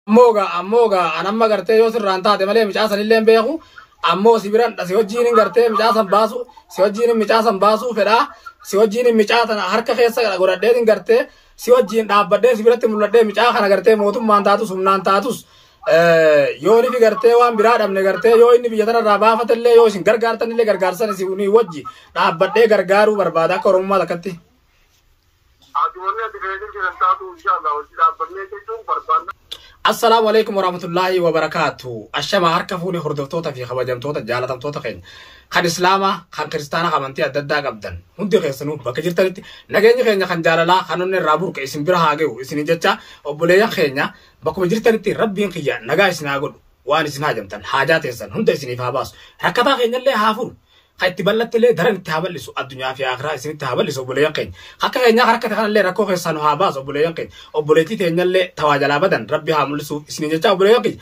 Ammoo gaa an amma gartee yoo sirraan taate malee mucaa sanillee hin beeku. Ammoo si biran si wajjiin gartee mucaa san baasu, si wajjiin mucaa san baasuu fedhaa, si wajjiin mucaa tana harka keessa godhadheetin gartee si wajjiin dhaabbadhee si biratti mul'adhee mucaa kana gartee mootummaan taatus humnaan taatus, yoo inni gartee waan biraa dhabne, gartee yoo inni biyya tanarraa baafatellee, yoo isin gargaartanillee gargaarsan isin wajji dhaabbadhee gargaaruu barbaada akka Oromummaa takkatti. Ati wanni ati feetin jiran taatu, inshallah hojii dhaabbannee jechuun barbaanna. Assalaamu alaikum warahmatullaahi wabarakaatu. Ashama, harka fuune hordoftoota fi kabajamtoota jaalatamtoota keenya. Kan Islaamaa, kan Kiristaanaa, amantii adda addaa qabdan. Hundi keessanuu bakka jirtanitti nageenyi keenya kan jaalalaa kan onni irraa burqe isin bira haa ga'u isin jecha. Obboleeyyan keenya, bakkuma jirtanitti Rabbiin kiyya nagaa isin haa godhu. Waan isin haajamtan haajaa teessan hunda isiniif haa baasu. Rakkataa keenyallee haa furu. Kan itti bal'attillee daran itti haa bal'isu, addunyaa fi akhiraa isinitti haa bal'isu obboleeyyan keenya. Akka keenyaa rakkate kanallee rakkoo keessaa nu haa baasu obboleeyyan keenya. Obboleettii teenyallee tawaa jalaa badan Rabbi haa mul'isuuf isiniin jecha obboleeyyan keenya.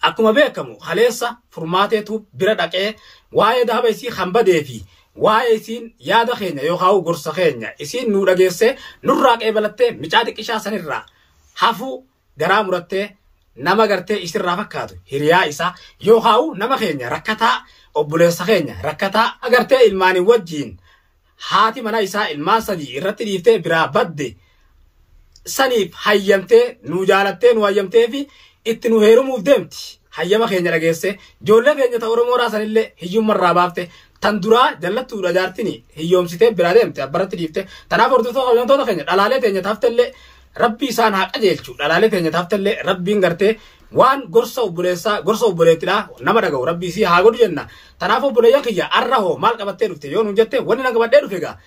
Akkuma beekamu kaleessa Furmaateetu bira dhaqee waa'ee dahaba isii kan badee fi waa'ee isiin yaada keenya yookaan gorsa keenya isiin nuu dhageessee nurraa qeebalattee micaa xiqqishaa sanirraa hafuu garaa murattee, nama gartee isirraa fakkaatu, hiriyaa isaa yookaan nama keenya rakkataa, obboleessa keenya rakkataa gartee ilmaanii wajjiin haati mana isaa ilmaan sadii irratti dhiiftee biraa badde saniif hayyamtee nu jaalattee nu hayyamtee fi itti nu heerumuuf deemti. Hayyama keenya dhageesse ijoollee keenya ta Oromoodhaa sanillee hiyyummarraa baafte, tan duraa jallattuudha jaartini hiyyoomsitee biraa deemte abbaratti dhiifte. Tanaaf hordoftoota kabajamtoota keenya, dhalaalee teenya taaftellee Rabbi isaan haa qajeelchu. Dhalaalee teenya taaftellee Rabbiin gartee waan gorsa obboleessaa, gorsa obboleettidhaa nama dhaga'u Rabbi isii haa godhu jenna. Tanaaf obboleeyyan kiyya, arra hoo maal qabattee dhufte yoo nuun jette, wanni na qabadhee dhufe egaa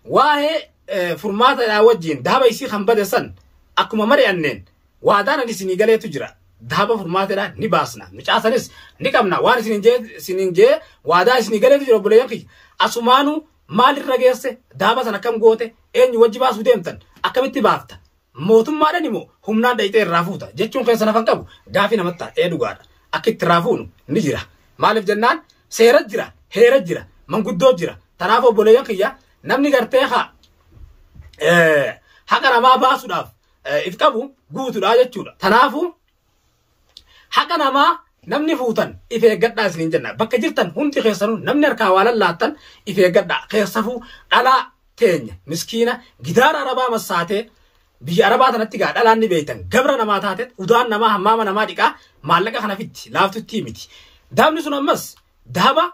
waa'ee Furmaataadhaa wajjin dahaba isii kan bade san akkuma mari'anneen waadaan ani isinii galeetu jira. Dahaba Furmaateedha ni baasna. Mucaa sanis ni qabna. Waan isiniin jee waadaa isinii galeetu jira obboleeyyan kiyya. Asumaanuu maalirra geesse? Dahaba sana akkam goote? Eenyu wajji baasuu deemtan? Akkamitti baafta? Mootummaadhaan immoo humnaan dhayitee irraa fuuta jechuun keessa nafan qabu gaafii namatti ta'a dhugaadha. Akka itti irraa fuunu ni jira. Maaliif jennaan seera jira, heera jira, manguddoo jira. Tanaaf obboleeyyan kiyya, namni gartee haa haqa namaa baasuudhaaf if qabu guutuudha jechuudha. Tanaafuu haqa namaa namni fuutan if eeggadhaa isiniin jenna. Bakka jirtan hundi keessanuu namni harkaa waa lallaattan if eeggadhaa. Keessafuu dhalaa teenya miskiina gidaara arabaa massaatee biyya arabaa tanatti gaa dhalaan ni beeytan, gabra namaa taate, udaan namaa, hammaama namaa dhiqaa maallaqa kana fitti laaftutti miti. Daabni sun ammas dahaba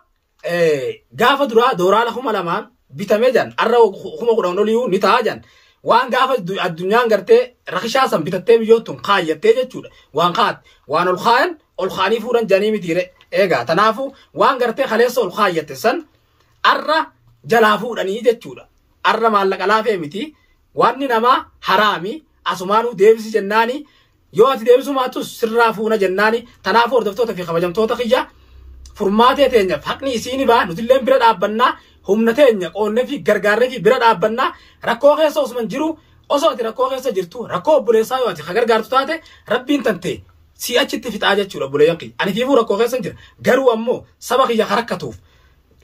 gaafa duraa dooraala 2000n bitamee jan arra 10,000 oliyyuu ni ta'a jan. Waan gaafa addunyaan gartee rakishaa san bitattee biyyootun kaayyattee jechuudha. Waan kaa'atte waan ol kaayan ol kaanii fuudhan janii mitiire eegaa. Tanaafuu waan gartee kaleessa ol kaayyatte san arra jalaa fuudhanii jechuudha. Arra maallaqa laafee miti, wanni namaa haraami. Asumaanuu deebisi jennaani, yoo ati deebisuu maattus sirraa fuuna jennaani. Tanaafuu hordoftoota fi kabajamtoota kiyya, Furmaatee teenyaaf haqni isiini baa, nutillee bira dhaabbannaa, humna teenya qoonnee fi gargaarree fi bira dhaabbannaa. Rakkoo keessa osuman jiru, osoo ati rakkoo keessa jirtu rakkoo obboleessaa yoo ati ka gargaartu taate, Rabbiin tantee si achitti fixaa jechuudha obboleeyyan kiyya. Ani fiifuu rakkoo keessa jira, garuu ammoo saba kiyya ka rakkatuuf,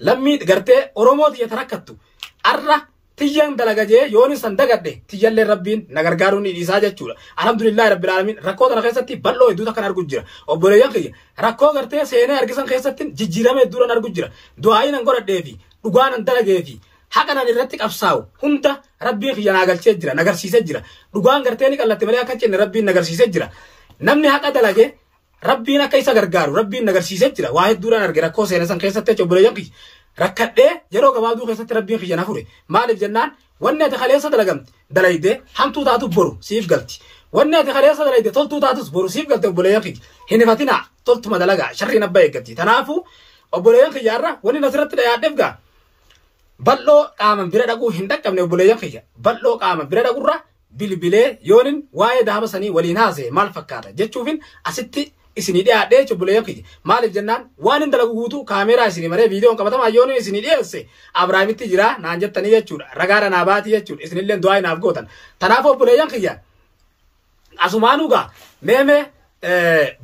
lammii gartee Oromoo tiyya ta rakkattu arra tiyyan dalaga jee yoon san dagadhe tiyyallee Rabbiin na gargaaruu ni dhiisaa jechuudha. Alhamdulillahi rabbil alamin, rakkoo tana keessatti bal'oo hedduutu akkan argu jira. Obboleeyyan kiyya, rakkoo gartee seenee argisan keessatti jijjiirama hedduudhaan argu jira. Du'aayi nan godhadhee fi dhugaa nan dalagee fi haqa nan irratti qabsaa'u hunda Rabbiin kiyya naa galchee jira, na garsiisee jira. Dhugaan gartee ni qallatte malee akka cinne Rabbiin na garsiisee jira. Namni haqa dalage Rabbiin akka isa gargaaru Rabbiin na garsiisee jira. Waa hedduudhaan arge rakkoo seene san keessatti jechuudha obboleeyyan kiyya. Rakkadhee yeroo gabaabduu keessatti Rabbiin kiyya na fure. Maaliif jennaan wanni ati kaleessa dalagamte dalaydee hamtuu taatu boru siif galti. Wanni ati kaleessa dalayde toltuu taatus boru siif galte obboleeyyan kiyya. Hin ifatinaa, toltuma dalagaa, sharriin abba eeggatti. Tanaafuu obboleeyyan kiyya, irra wanni asirratti dhiyaadheef gaa bal'oo qaaman bira dhaquu hin dhaqqabne obboleeyyan kiyya. Bal'oo qaaman bira dhaqurra bilbilee yoonin waa'ee dahaba sanii waliin haasa'e maal fakkaata jechuufin asitti isinii dhiyaadhee jechuun obboleeyyan kiyya. Maaliif jennaan waan hin dalagu guutuu kaameeraa isinii maree viidiyoon qabatamaa yoonin isinii dhiyeesse Abrahaamitti jira naan jettanii jechuudha. Ragaadha naa baatii jechuudha. Isinillee du'aa naaf gootan. Tanaaf obboleeyyan kiyya, asumaanuu gaa meemee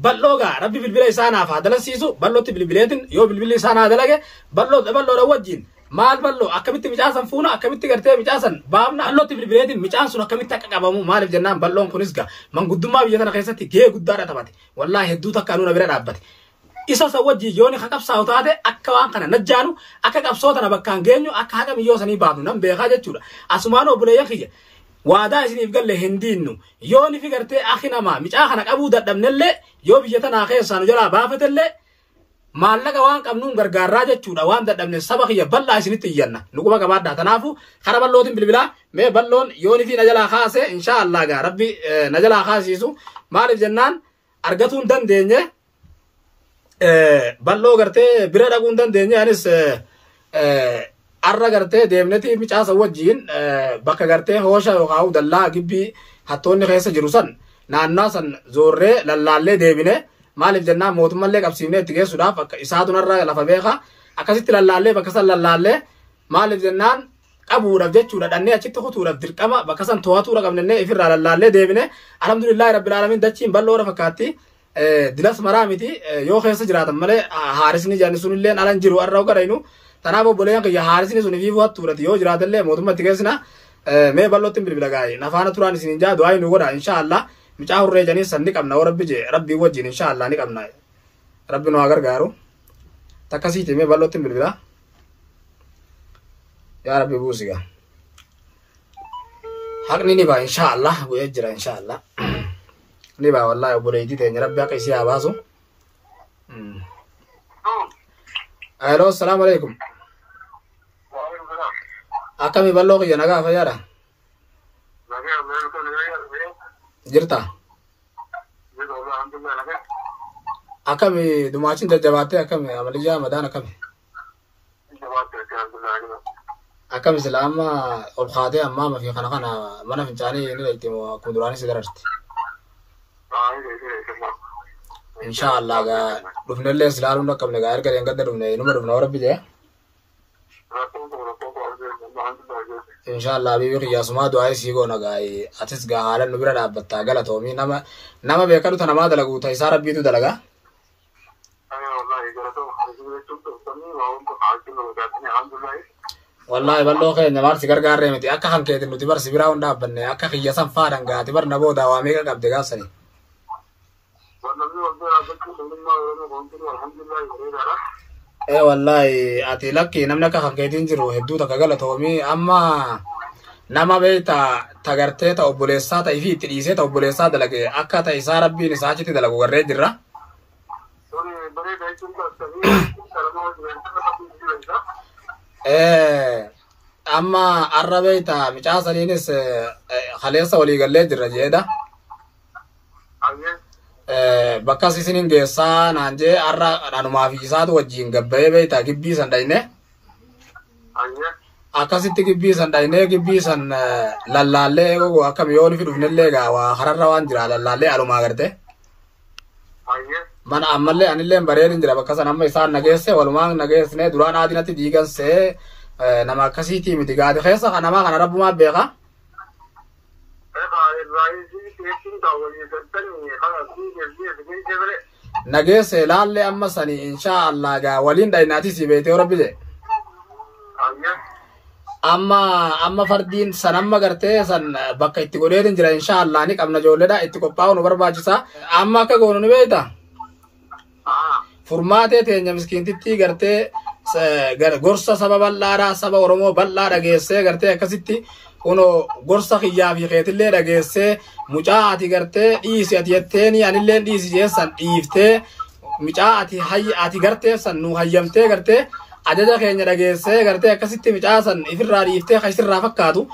bal'oo gaa Rabbi bilbila isaa naaf haa dalasiisu. Bal'ootti bilbileetin yoo bilbilli isaa naa dalage bal'oodha wajjin Maal bal'oo akkamitti micaa san fuuna, akkamitti gartee micaa san baafna? Bal'ootti bilbileetiin micaan sun akkamitti akka qabamu. Maaliif jennaan, bal'oon kunis gaa manguddummaa biyya tana keessatti gahee guddaadha taphate. Wallaahi hedduu takka anuu na bira dhaabbate. Isa san wajjin yooni ka qabsaa'u taate, akka waan kana najjaanu, akka qabsoo tana bakkaan geenyu, akka haqa miyyoo sanii baafnu nan beekaa jechuudha. Asumaan obboleeyyan kiyya, waadaa isiniif galle hin diinnu. Yooni fi gartee akhi namaa micaa kana qabuu dadhabnellee, yoo biyya tanaa keessaa nu jalaa baafatellee, maallaqa waan qabnuun gargaarraa jechuudha. Waan dadhabne saba kiyya bal'aa isinitti iyyanna, nu quba qabaadhaa. Tanaafu kara bal'ootiin bilbilaa. Mee bal'oon yooni fi na jalaa kaase, insha Allah gaa rabbi na jalaa kaasiisu. Maaliif jennaan, argatuu hin dandeenye, bal'oo gartee bira dhaquu hin dandeenye. Anis arra gartee deemneti micaasa wajjiin bakka gartee hoosha yookaan dallaa gibbii hattoonni keessa jiru san naannaa san zoorree lallaallee deebine. Maaliif jennaan, mootummallee qabsiifnee itti geessuudhaaf akka isaatu narra lafa beeka. Akkasitti lallaallee bakka san lallaallee, maaliif jennaan, qabuudhaaf jechuudha, dhannee achitti kutuudhaaf dirqama bakka san to'atuudha qabnennee ifirraa lallaallee deebine. Alhamdulillahi rabbil alamin. Dachiin bal'oodha fakkaatti, dilas maraa miti yoo keessa jiraatan malee. Haarisni jedhani sunillee alan jiru arra gadhaynu. Tanaaf obboleeyyan kiyya, haarisni sun ifiifuu hattuudhati, yoo jiraatellee mootummaa itti geessina. Mee bal'ootti bilbila gaa'e, nafaana turaan isinin jaa, du'aa nu godha. Insha Allah micaa hurree janii san ni qabna. Rabbi jee, rabbii wajjin insha Allah ni qabna. Rabbi nu haa gargaaru. Takkasiiti, mee bal'ootti bilbila. Yaa rabbi buusiga, haqni ni ba'a insha Allah. Bu'ee jira, insha Allah ni ba'a. Wallahi obboleettii teenya rabbi haqa isii haa baasu. Hello, assalamu alaikum. Akkami bal'oo kiyya, nagaa fayyaadha? Jirta? Akkami dumaachin jajjabaattee, akkami amaliyyaa madaan, akkami? Akkami sila amma ol kaatee ammaa fi kana kana mana fincaanii ni dhaqxi moo akkuma duraanii si dararti? Insha Allah gaa dhufnellee silaaluun dhaqqabne gaa, erga dheengadda dhufne inuma dhufna rabbi jee. Insha Allah bibi qiyyaasumaa du'aa isii goona gaa. Atis gaa haalan nu bira dhaabbattaa, galatoomii. Nama beekadu ta namaa dalagu ta isaa rabbiitu dalagaa. Wallahi bal'oo keenya, maal si gargaarree miti, akka kan keetin nuti bar si biraa hin dhaabbanne, akka kiyya san faadhan gaati bar na booda waa meeqa qabde gaafsanii. Ee wallahi ati lakki, namni akka kan keetiin jiru hedduu takka galatoomii. Amma nama beekta ta gartee ta obboleessaa ta ifii itti dhiisee ta obboleessaa dalage, akka ta isaa rabbiin isaa achitti dalagu garree jirra. Amma arra beekta micaa saniinis kaleessa walii gallee jirra jeedha. Bakkas isinin geessaa naan jee, arra anumaa fi isaatu wajjin gabbayee beekta gibbii san dhayne. Akkasitti gibbii san dhaynee, gibbii san lallaallee eeguu akkam yoo nufi dhufnellee gaa waa kararra waan jira lallaallee alumaa garte. Mana ammallee anillee bareedin jira bakka san, amma isaan nageesse, walumaan nageessine. Duraan aadinatti diigan see nama akkasiitii miti gaadi keessa kan namaa kana rabbumaa beeka. Nageesse laallee amma sani insha Allah gaa waliin dhaynaati si beetee rabbi jee. Amma fardiin san amma gartee san bakka itti godheetin jira, insha Allah ni qabna. Ijoolleedha itti qophaa'u nu barbaachisa. Amma akka goonu ni beekta. Furmaatee teenya miskiintittii gartee gorsa saba bal'aadhaa, saba Oromoo bal'aa dhageessee gartee akkasitti kunoo gorsa kiyyaa fi keetillee dhageessee, mucaa ati gartee dhiisi ati jetteeni anillee dhiisi jeessan dhiiftee, mucaa ati ati gartee san nu hayyamtee, gartee ajaja keenya dhageessee, gartee akkasitti mucaa san ifirraa dhiiftee kan isirraa fakkaatu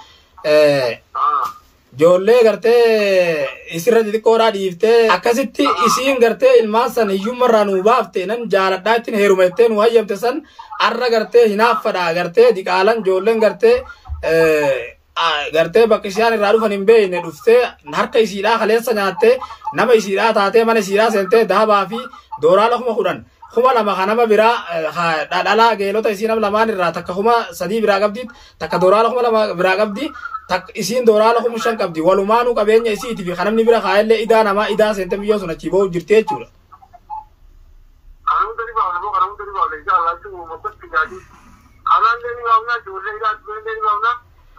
ijoollee gartee isirra xixiqqoodhaa dhiiftee, akkasitti isiin gartee ilmaan san hiyyummarraa nuu baafte, nan jaaladhaa ittiin heeruma jettee nu hayyamte san, arra gartee hinaaffadha gartee diqaalan ijoolleen gartee gartee bakka isaan irraa dhufan hin beekne dhuftee harka isiidhaa kaleessa nyaattee, nama isiidhaa taatee, mana isiidhaa seentee, dahabaa fi dooraala 10,000, 2,000 kan nama biraa dhalaa geelota isii nama lamaan irraa takka 3,000 biraa qabdi, takka dooraala 2,000 biraa qabdi, takka isiin dooraala 5,000 qabdi. Walumaanuu qabeenya isiiti fi kan namni bira kaayellee idaa namaa idaa seentee biyyoo sun achii ba'uu jirti jechuudha. Kanaan illee ni baafna, ijoollee illee ni baafna.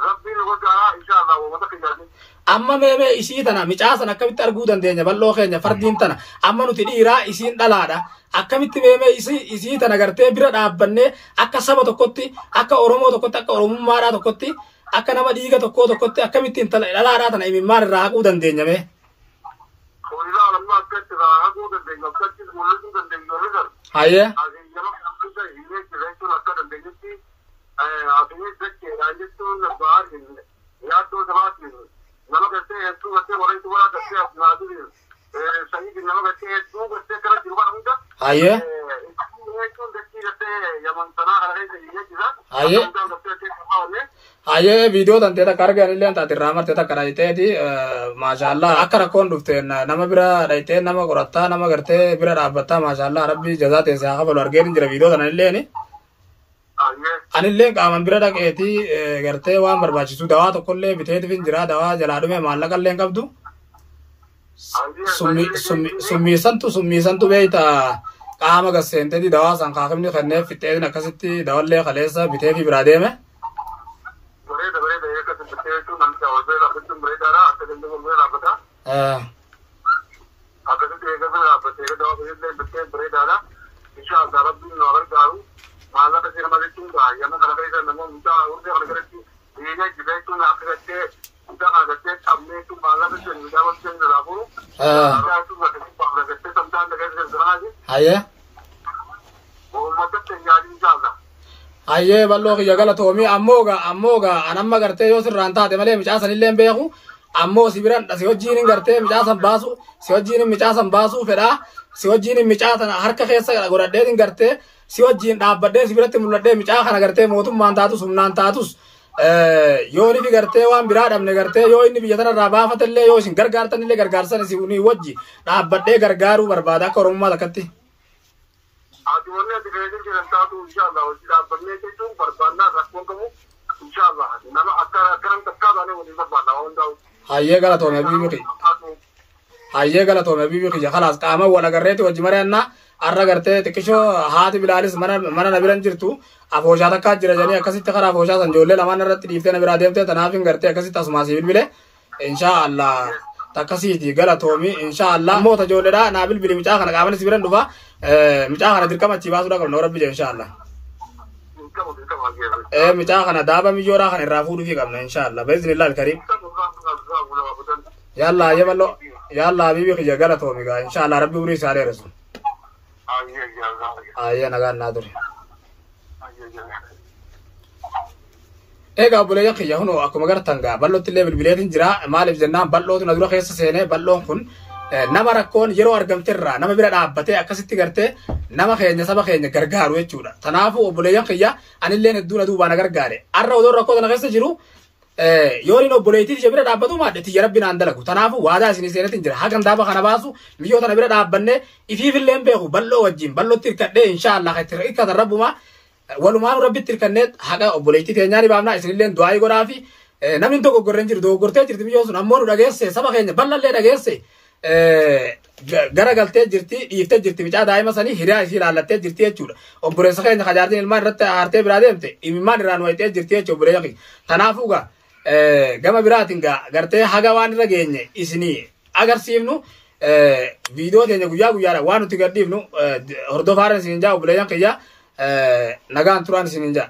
Rabbiin godhaa inshallah uummata keenyaati. Amma meemee isii tana micaa sana akkamitti arguu dandeenya bal'oo keenya fardiin tana amma nuti dhiiraa isiin dhalaadha. Akkamitti meemee isii tana gartee bira dhaabbannee akka saba tokkotti akka Oromoo tokkotti akka Oromummaadhaa tokkotti akka nama dhiiga tokkoo tokkotti akkamitti intala dhalaadhaa tana imimmaan irraa haquu dandeenya mee? Horiirraa olammaa akkatti irraa haquu dandeenya akkatti mul'isuu dandeenya warri sana. Hayyee. Asii yeroo kanatti hiiree jira jechuun akka dandeenyutti asii jechuudhaan jechuun ba'aa yaaddoo sabaatiin nama gartee hedduu gartee warra walaa gartee asnaatiin sayyidin nama gartee hedduu gartee gara jiru kana hunda. Hayyee. Jechuun dachii gartee yaman sanaa kana keessa hiiree jira. Hayyee. Hayyee viidiyoo tantee takka argan illee taate irraa marte takka dhayiteeti maashaallah akka rakkoon dhufteen nama bira dhayitee nama qorattaa nama gartee bira dhaabbattaa maashaallah rabbi jazaa teesse haa kafalu argeen jira viidiyoo tana illeeni. Anillee qaaman bira dhaqeeti gartee waan barbaachisu dawaa tokkollee biteetif hin jira dawaa jalaa dhume maallaqa illee hin qabdu. Summiisantu beeyta qaama gasseenteeti dawaa san kaakimni kenneef fixxeetin akkasitti dawallee kaleessa biteefi biraa deeme. Bareeda bareeda eeggatu bittee jechuun namni hawwaasee dhaabbachuun bareedaadha akka danda'u bira dhaabbata. Akkasitti eeggatu dhaabbatee eega dawaa illee bittee bareedaadha. Inshallah rabbiin nu gargaaru maallaqa seera malee yamma kana keessa namoonni mucaa hordee kana keessatti dhiiga jira jechuun akka gartee mucaa kana gartee qabnee jechuun maallaqa seera mucaa wal seera irraa furu. Gartee samtaan keessa jiraati. Hayyee. Uummata keenyaati inshallah. Hayyee bal'oo kiyya galatoomii ammoo gaa an amma gartee yoo sirraan taate malee mucaa sanillee hin beeku ammoo si biran si wajjiin gartee mucaa san baasu si wajjiin mucaa san baasuu fedhaa si wajjiin mucaa tana harka keessa godhadheetin gartee si wajjiin dhaabbadhee si biratti mul'adhee mucaa kana gartee mootummaan taatus humnaan taatus yoo inni gartee waan biraa dhabne gartee yoo inni biyya tanarraa baafatellee yoo isin gargaartanillee gargaarsan isin wajji dhaabbadhee gargaaruu barbaada akka Oromummaa takkatti. Ati wanni ati keessa jiran taatu inshallah hojii dhaabbannee jechuun barbaannaa rakkoon qabu inshallah nama akka akkanam takkaa baanee waliin barbaanna waan hundaa'u. Hayyee galatoome habiibi. Hayyee galatoome habiibi kiyya khalaas qaama wal agarreeti wajji mari'annaa arra gartee xiqqishoo haati bilaalis mana mana na biran jirtu afooshaa takkaa jira jedhanii akkasitti karaa afooshaa san ijoollee lamaan irratti dhiiftee na biraa deemtee tanaaf hin gartee akkasitti asumaa si bilbile inshaa Allah takkasiiti galatoomi inshaa Allah ammoo ta ijoolleedha naa bilbili mucaa kana qaamanis biran dhufa mucaa kana dirqama achii baasuudha qabna rabbi jedhe inshaa Allah. Mucaa kana daaba miyyoodhaa kana irraa fuudhuufii qabna inshaa Allah biiznillah alkariim. Yalla yeballo yalla habibi kiyya galatoomi gaa inshaa Allah rabbi umurii isaa dheeressu. Ayyee nagaan naa ture. Egaa obboleeyyan kiyya hunoo akkuma gartan gaa bal'ootti illee bilbileetiin jira maaliif jennaan bal'ootu na dura keessa seenee bal'oon kun nama rakkoon yeroo argamterraa nama bira dhaabbatee akkasitti gartee nama keenya saba keenya gargaaru jechuudha. Kanaafuu obboleeyyan kiyya anilleen hedduu na duubaa na gargaare. Har'a odoo rakkoo tana keessa jiru yoo inni obboleettii tiyya bira dhaabbatu maadhe tiyya rabbi naan dalagu. Kanaafuu waadaa isinii seenetiin jira. Hagan daaba kana baasu miyyoo tana bira dhaabbannee ifiifillee beeku bal'oo wajjin bal'ootti hirkadhee inshaallah hirkatan rabbumaa walumaanuu rabbitti hirkannee haqa obboleettii teenyaa ni baafna isinillee du'aayii godhaafi namni tokko gorreen jiru dogoggortee jirti miyyoo sun ammoo nu dhageesse saba keenya bal'allee dhageesse gara galtee jirti dhiiftee jirti mucaa daa'ima sanii hiriyaa isii ilaallattee jirti jechuudha. Obboleessa keenya kajaartiin ilmaan irratti aartee biraa deemte imimmaan irraa nu wayitee jirti jechuudha obboleessa keenya. Kanaafuu gaa gama biraatiin gaa gartee haga waan irra geenye isinii agarsiifnu viidiyoo teenya guyyaa guyyaadha waan nuti gadhiifnu hordofaarra isiniin jaa obboleeyyan kiyya nagaan turaan isiniin jaa.